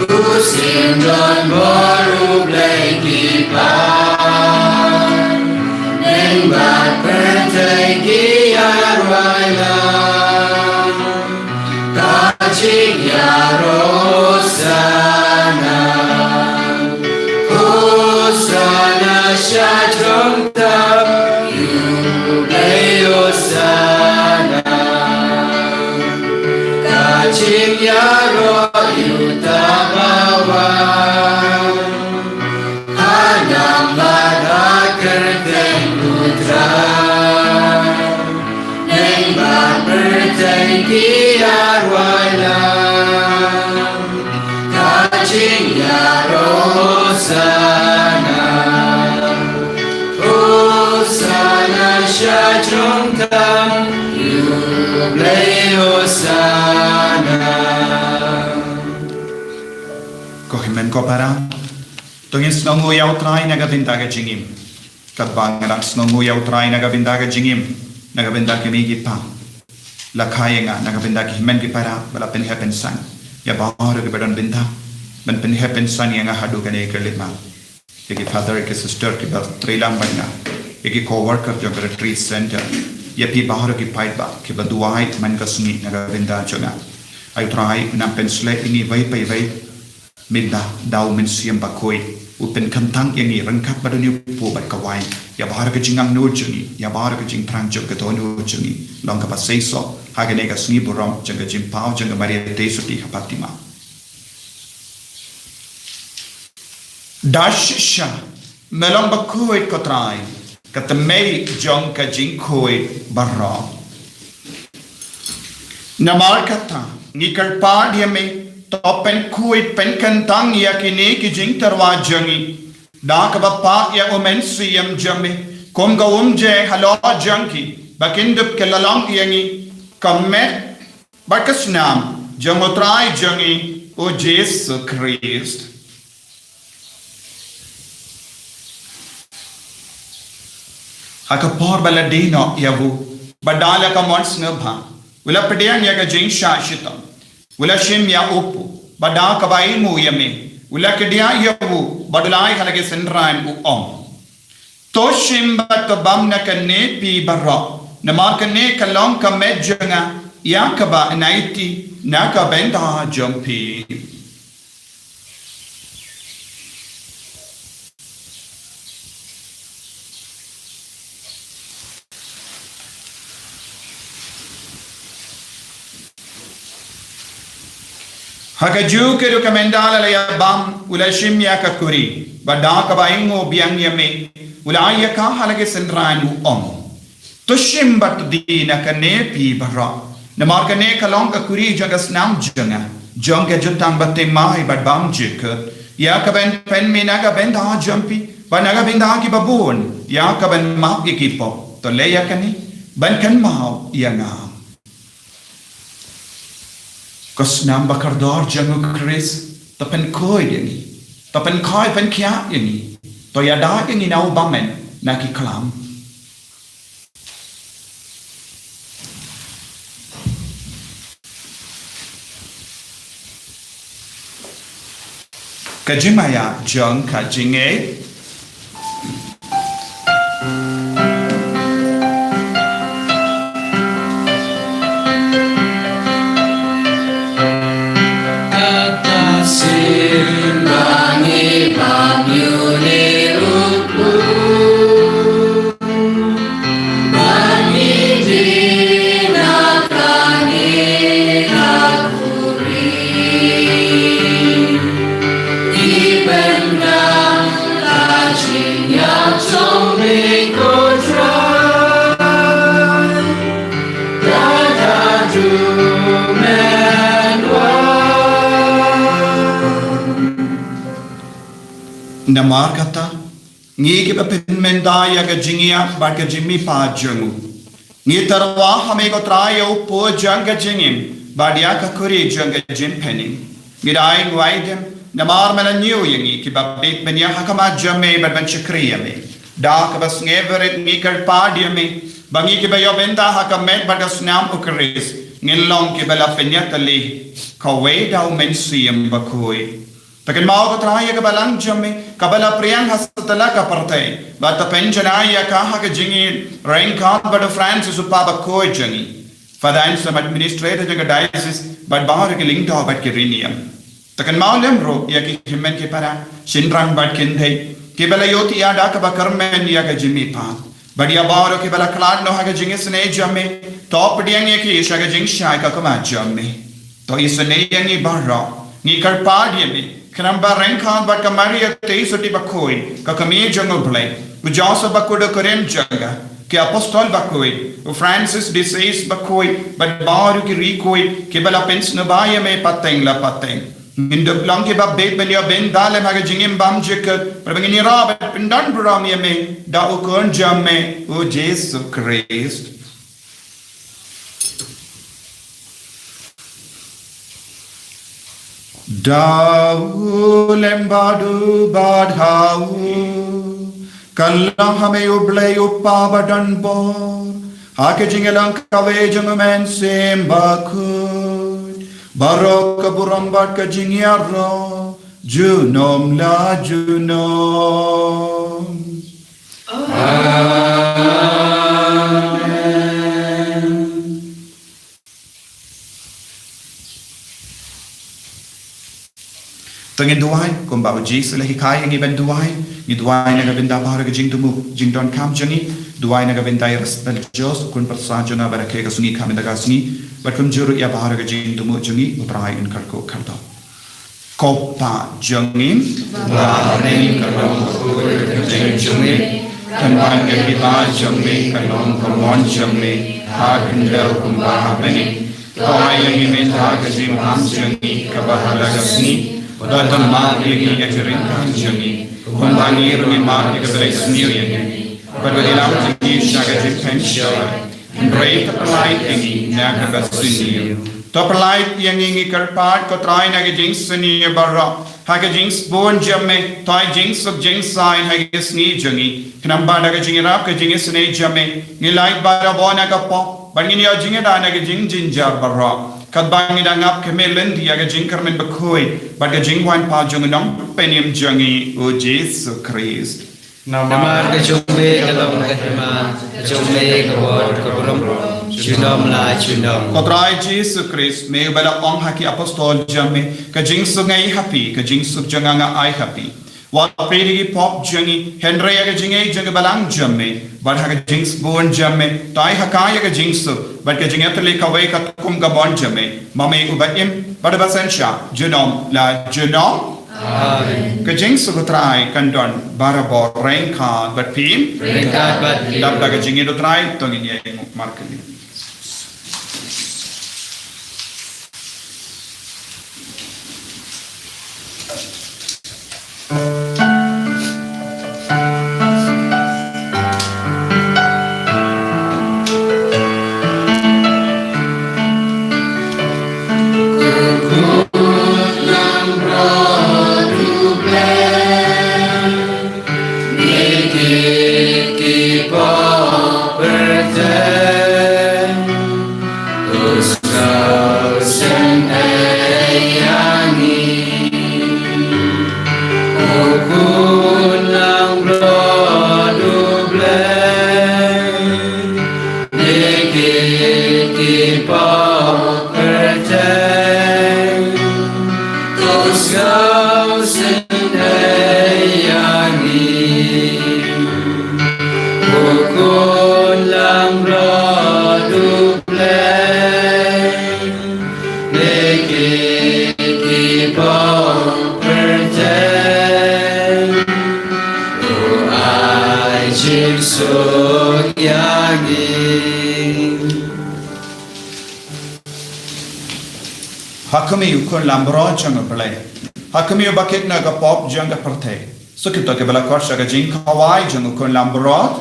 u Syiem don bor, u Blei ki paid, bneng bad pyrthei ki ïarwai lang. Ka jingïaroh Hosana, Hosana sha jrong tam ïa U Blei, Hosana. Ka jingïaroh ïa uta ba wan ha nam bad ha kyrteng U Trai. Bneng bad pyrthei ki ïarwai lang. Ka jingïaroh Hosana, Hosana sha jrong tam ïa U Blei, Hosana. Ko hynmen ko para, to ngin sngewnguh ïa U Trai na ka bynta ka jingim. Katba nga dang sngewnguh ïa U Trai na ka bynta ka jingim, na ka bynta ki mei ki pa, la kha ïa nga na ka bynta ki hynmen ki para ba la pynheh pynsan, ïa baroh kiba don bynta ban pynheh pynsan ïa nga haduh kane ka khyllipmat. Ïa ki father, ïa ki sister kiba trei lang bad nga, ïa ki co-worker jong ka retreat center, ïa phi baroh ki paidbah kiba duwai man ka sngi na ka bynta jong nga. Ai U Trai, un nang pynshlei ïa ngi iwei pa iwei mynta da U Mynsiem Bakhuid, u pynkyntang ïa ngi ryngkat bad u Nongpynim bad ka wai, ïa baroh ka jingangnud jong ngi, ïa baroh ka jingthrang jong ka dohnud jong ngi, long kaba seisoh ha kane ka sngi burom jong ka jingpaw jong ka Maria Theisotti ha Fatima. Da shisha me long bakhuid, ko Trai, ka tmei jong ka jingkhuid baroh. Namar kata, ngi kyrpad ïa me, to pynkhuid pynkyntang ïa kine ki jingtyrwa jong ngi da kaba pah ïa U Mynsiem jong me, kum ka umjai halor jong ki, ba kin dup ki la long ïa ngi ka met bad ka snam jong U Trai jong ngi U Jisu Khrist. Ha ka por ba la die noh ïa u, bad da la ka mon sngewbha, u la pdiang ïa ka jingshah shitom, u la shim ïa u paw, bad da kaba ainguh ïa me, u la kdiah ïa u, bad u la ai ha la ki synran, u ong: To shim bad to bam na kane phi baroh, namar kane ka long ka met jong nga, ïa kaba yn aiti na ka bynta jong phi. Ha kajuh ka ruh ka mynta la la ïa bam, u la shim ïa ka kuri, bad da kaba ainguh biang ïa me, U la ai ïa ka ha la ki synran u ong, to shim bad to die na kane phi baroh. Namar kane ka long ka kuri jong ka snam jong nga, jong ka jutang bathymmai bad bymjukut, ïa kaban pynmih na ka bynta jong phi bad na ka bynta kiba bun, ïa kaban map ïa ki pop. To leh ïa kane ban kynmaw ïa nga. Ka snam ba kordor jong u Khrist, to pynkhuid ïa ngi, to pynkhuid pynkhiah ïa ngi, to ïada ïa ngi na u bymmen na ki khlam. Ka jingmaïa jong ka jingngeit. Kata sien ba ngi bam ïa une u Blei, ba ngi die na kane ka kuri. Ki pyndonkam ka jingïap jong me ko Trai, da ka duh mynwan. Namar kata, ngi kiba pynmynta ïa ka jingïap bad ka jingmihpat jong u, ngi tyrwa ha me ko Trai ïa u pud jong ka jingim bad ïa ka kuri jong ka jingpynim. Ngi dei ngi wai dem namar me la ñiew ïa ngi kiba bit ban ïa ha khmat jong me bad ban shakri ïa me. Da kaba sngewrit ngi kyrpad ïa me ba ngi kiba ïoh bynta ha ka met bad ka snam u Khrist, ngin long kiba la pynïatylli kawei da u Mynsiem Bakhuid. To kynmaw ko Trai ïa ka balang jong me kaba la pdiang ha satlak ka pyrthei, bad to pynjanai ïa ka ha ka jingïeit ryngkat bad u Francis u Papa bakhuid jong ngi, Father Anselm, administrator jong ka diocese, bad baroh ki lyngdoh bad ki riewniam. To kynmaw lem ruh ïa ki hynmen ki para, shynrang bad kynthei kiba la ïohthiah da kaba kyrmen ïa ka jingmihpat. Bad ïa baroh kiba la khlad noh ha ka jingisynei jong me, to pdiang ïa ki sha ka jingshai ka khmat jong me. To isynei ïa ngi baroh, ngi kyrpad ïa me, khnang ba ryngkat bad ka Maria Theisotti bakhuid, ka kmie jong u Blei, u Joseph bakhuid u kurim jong ka, ki apostol bakhuid, u Francis de Sales bakhuid, bad baroh ki riewkhuid kiba la pynsngewbha ïa me pateng la pateng, ngin dup long kiba bit ban ïoh bynta lem ha ka jingim bymjukut, bad ba ngin ïarap bad pyndonburom ïa me da u Khun jong me u Jisu Khrist. Da u lem bad u bad ha u, kan long ha me u Blei u Kpa badonbor, ha ka jingïalang kawei jong u Mynsiem Bakhuid, baroh ka burom bad ka jingïaroh junom la junom. Amen. To ngin duwai kumba u Jisu u la hikai ïa ngi ban duwai. Ngi duwai na ka bynta baroh ki jingthmu jingdonkam jong ngi. Duwai na ka bynta i Resbel Jos, u khun pyrsa jong nga ba la khe ka sngi ka mynta ka sngi, bad kumjuh ruh ïa baroh ki jingthmu jong ngi. U Trai un kyrkhu kyrdoh. Ko Kpa jong ngi ba ha bneng, kan long bakhuid ka kyrteng jong me, kan wan ka hima jong me, kan long ka mon jong me ha khyndew kumba ha bneng. To ai ïa ngi mynta ka jingpynbna jong ngi kaba ha la ka sngi, bad to map ïa ngi ïa ki ryngkat jong ngi, kumba ngi ruh ngi map ïa kiba sniew ïa ngi, bad wat ïalam ïa ngi sha ka jingpynshoi, hynrei to pyllait ïa ngi na kaba sniew. To pyllait ïa ngi, ngi kyrpad ko Trai, na ka jingsniew baroh, ha ka jingsbun jong me, to ai jingsuk jingsaiñ ha ka sngi jong ngi, khnang ba da ka jingïarap ka jingisynei jong me, ngin lait barabor na ka pop, bad ngin ïoh jingïada na ka jingjynjar baroh, katba ngi dang ap khmih lynti ïa ka jingkyrmen bakhuid bad ka jingwan pat jong u Nongpynim jong ngi u Jisu Khrist. Namar ka jong me ka long ka hima, ka jong me ka bor ka burom, junom la junom. Ko Trai Jisu Khrist, me uba la ong ha ki apostol jong me, ka jingsuk nga ai ha phi, ka jingsuk jong nga nga ai ha phi. Wat peit ïa ki pop jong ngi, hynrei ïa ka jingngeit jong ka balang jong me, bad ha ka jingsbun jong me, to ai ha ka ïa ka jingsuk bad ka jingïatylli kawei katkum ka mon jong me, ma me uba im bad uba synshar junom la junom. Amen. Ka jingsuk u Trai kan don barabor ryngkat bad phi. Ryngkat bad phi. Dap da ka jingïeit u Trai, to ngin ïa ïeng markylliang. Ha khmih u khun langbrot jong U Blei. Ha khmih uba kit na ka pop jong ka pyrthei. Sa kito kiba la khot sha ka jingkhawai jong u khun langbrot.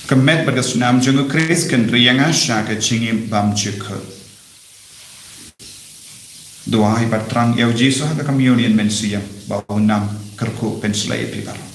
Ka met bad ka snam jong U Khrist kan ri ïa nga sha ka jingim bymjukut. Duwai bad thrang ïa U Jisu ha ka communion mynsiem, ba un nang kyrkhu pynshlei ïa phi baroh.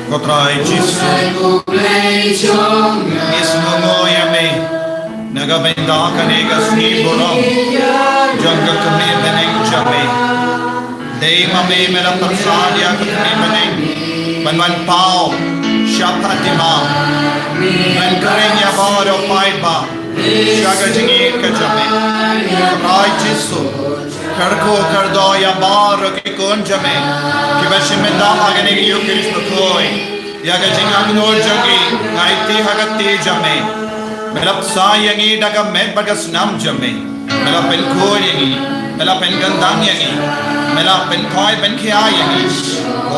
Ko Trai Jisu. Ngi sngewnguh ïa me na ka bynta kane ka sngi burom jong ka kmie bneng jong me. Dei ma me me la pynsan ïa ka kmie bneng ban wan paw sha Fatima, ban kren ïa baroh paidbah sha ka jingïeit ka jong me. Trai Jisu, kyrkhu kyrdoh ïa baroh ki khun jong me kiba shim bynta ha kane ka Ïukharist bakhuid. Ïa ka jingangnud jong ngi nga aiti ha ka kti jong me. Me la pynsan ïa ngi da ka met bad ka snam jong me. Me la pynkhuid ïa ngi, me la pynkyndang ïa ngi, me la pynkhoi pynkhia ïa ngi.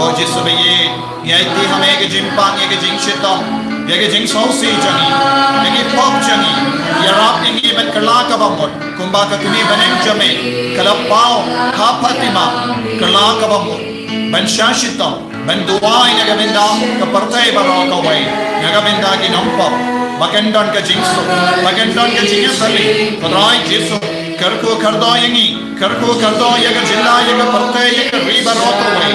O Jisu ba ïeit, ngi aiti ha me ka jingpang, ïa ka jingshitom, ïa ka jingsngewsih jong ngi, ïa ki pop jong ngi. Ïarap ïa ngi ban kylla kaba mut kumba ka kmie bneng jong me ka la paw ha Fatima, kylla kaba mut ban shah shitom, ban duwai na ka bynta ka pyrthei baroh kawei, na ka bynta ki nongpop, ba kan don ka jingsuk, ba kan don ka jingïatylli. Ko Trai Jisu, kyrkhu kyrdoh ïa ngi, kyrkhu kyrdoh ïa ka jylla, ïa ka pyrthei, ïa ka ri baroh kawei,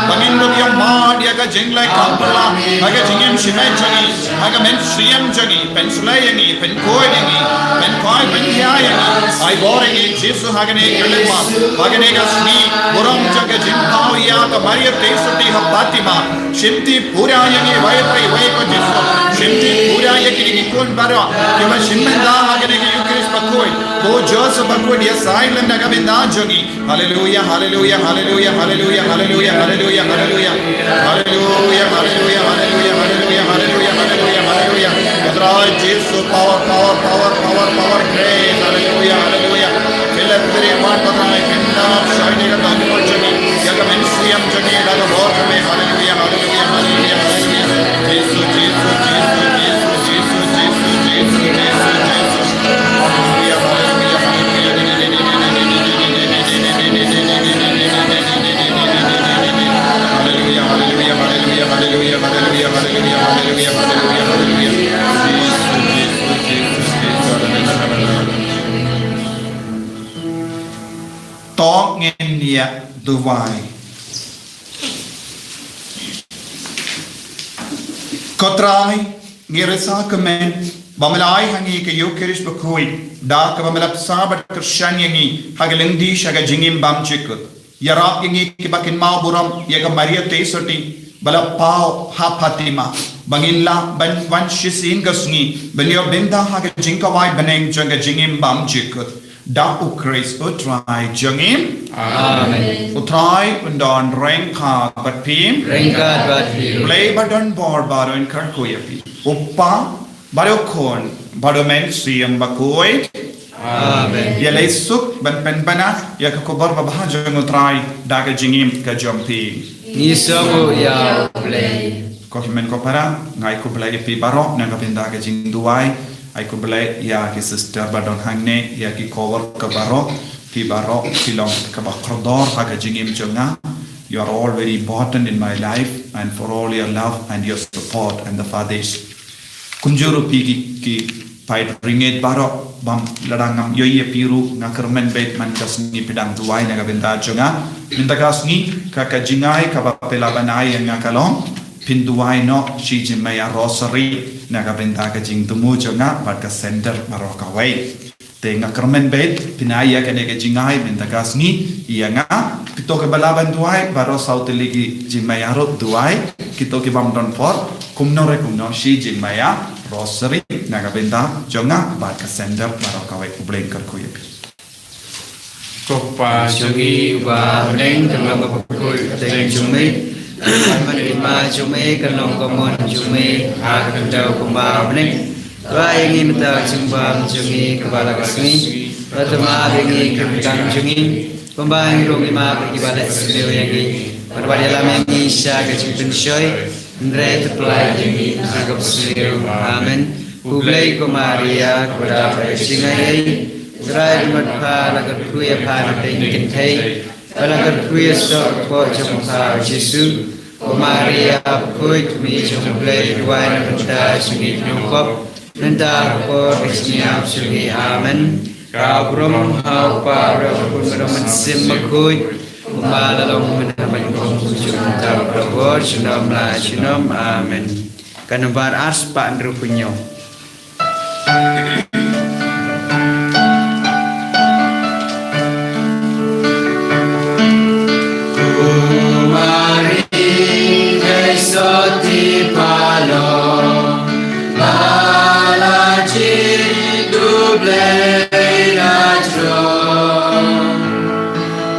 ba ngin dup ïa mad ïa ka jingleh kam pyrshah ha ka jingim shimet jong ngi, ha ka mynsiem jong ngi. Pynshlei ïa ngi, pynkhuid ïa ngi, pynkhoi pynkhia ïa ngi. Ai bor ïa ngi Jisu ha kane ka lyndet, ha kane ka sngi burom jong ka jingpaw ïa ka Maria Theisotti ha Fatima. Shimti pura ïa ngi iwei pa iwei ko Jisu. Shimti pura ïa kine ki khun baroh kiba shim bynta ha kane ka Ïukharist bakhuid. Ko Joseph bakhuid, ïasai lem na ka bynta jong ngi. Haleluia, haleluia, haleluia, haleluia, haleluia, haleluia, haleluia. Haleluia, haleluia, haleluia, haleluia, haleluia, haleluia, haleluia. Ko Trai Jisu, power, power, power, power, power, grace. Haleluia, haleluia. Fill everyone, ko Trai, fill up, shine ka tang ko jong ngi. Ïa ka mynsiem jong ngi, da ka bor jong ngi. Haleluia, haleluia, haleluia, haleluia. Jisu, Jisu, Jisu, Jisu. To ngin ïa duwai. Ko Trai, ngi risa kmen ba me la ai ha ngi ka Ïukharist bakhuid, da kaba me la bsa bad kyrshan ïa ngi ha ka lynti sha ka jingim bymjukut. Ïarap ïa ngi kiba kynmaw burom ïa ka Maria Theisotti ba la paw ha Fatima, ba ngin lah ban wan shisien ka sngi ban ïoh bynta ha ka jingkhawai bneng jong ka jingim bymjukut. Da U Khrist U Trai jong ngi. Amen. U Trai un don ryngkat bad phi. Ryngkat bad phi. Blei ba don bor baroh un kyrkhu ïa phi. U Kpa, bad U Khun, bad U Mynsiem Bakhuid. Amen. Ïaleh suk ban pynbna ïa ka khubor babha jong U Trai da ka jingim ka jong phi. Ngi sngewbha ïa U Blei. Ko hynmen ko para, nga ai khublei ïa phi baroh na ka bynta ka jingduwai. Ai khublei ïa ki sister ba don hangne, ïa ki co-worker baroh, phi baroh phi long kaba kordor ha ka jingim jong nga. You are all very important in my life, and for all your love and your support and the Father's. Kumjuh ruh phi ki, ki paid ringgit baroh, bam lada ngam ïohi ïa phi ruh, nga kyrmen beit man ka sngi phi dang duwai na ka bynta jong nga. Mynta ka sngi ka, ka jingai kaba phi la ban ai ïa nga ka long, phin duwai noh shi jingmaya rosary na ka bynta ka jingthmu jong nga bad ka center baroh kawei. Te nga kyrmen beit phin ai ïa kane ka jingai mynta ka sngi ïa nga. Kito kiba lah ban duwai baroh saw tylli ki jingmaya ruh duwai. Kito ki bym don por kumno re kumno shi jingmaya rosary na ka bynta jong nga bad ka center baroh kawei. U Blei un kyrkhu ïa phi. Ko Kpa jong ngi uba ha bneng, ka long kaba kyrkhu ïa ka kyrteng jong me. Ka long ka mon jong me, ka long ka mon jong me ha ka khyndew kumba ha bneng. Ai ïa ngi mynta ka jingbam jong ngi kaba la ka sngi. Bad to map ïa ngi ki ryngkang jong ngi, kumba ngi ruh ngi map ïa kiba leh sniew ïa ngi. Bad wat ïalam ïa ngi sha ka jingpynshoi, hynrei to pyllait ïa ngi na ka basniew. Amen. Khublei ko Maria, kaba dap da ka jingaiei, U Trai u don bad pha, la kyrkhu ïa pha na pdeng ki kynthei. Bad la kyrkhu ïa u soh kpoh jong u Jisu. Ko Maria bakhuid, kmie jong U Blei, duwai na ka bynta jong ngi ki nongpop, mynta bad ha ka por ka jingïap jong ngi. Amen. Ka burom ha U Kpa, bad ha U Khun, bad ha U Mynsiem Bakhuid, kumba la long mynta bad kumjuh mynta bad barabor, junom la junom. Amen. Ka nombar ar spah hynriewphew hynñiew. Kumari dei soti palo, la la jingdup lei na jrong.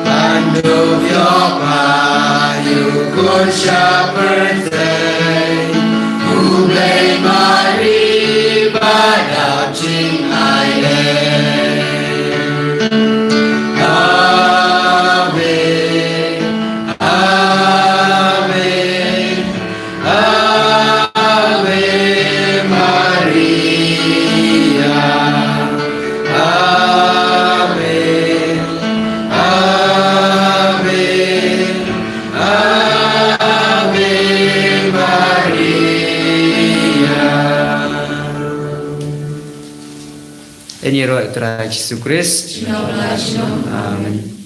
Ban dup ïoh payu kun sha pyrthei, U Blei Mari ba dap jingai lei. Ave, Ave, Ave Maria. Ave, Ave, Ave Maria. Yn ïaroh ïa U Trai Jisu Khrist. Amen.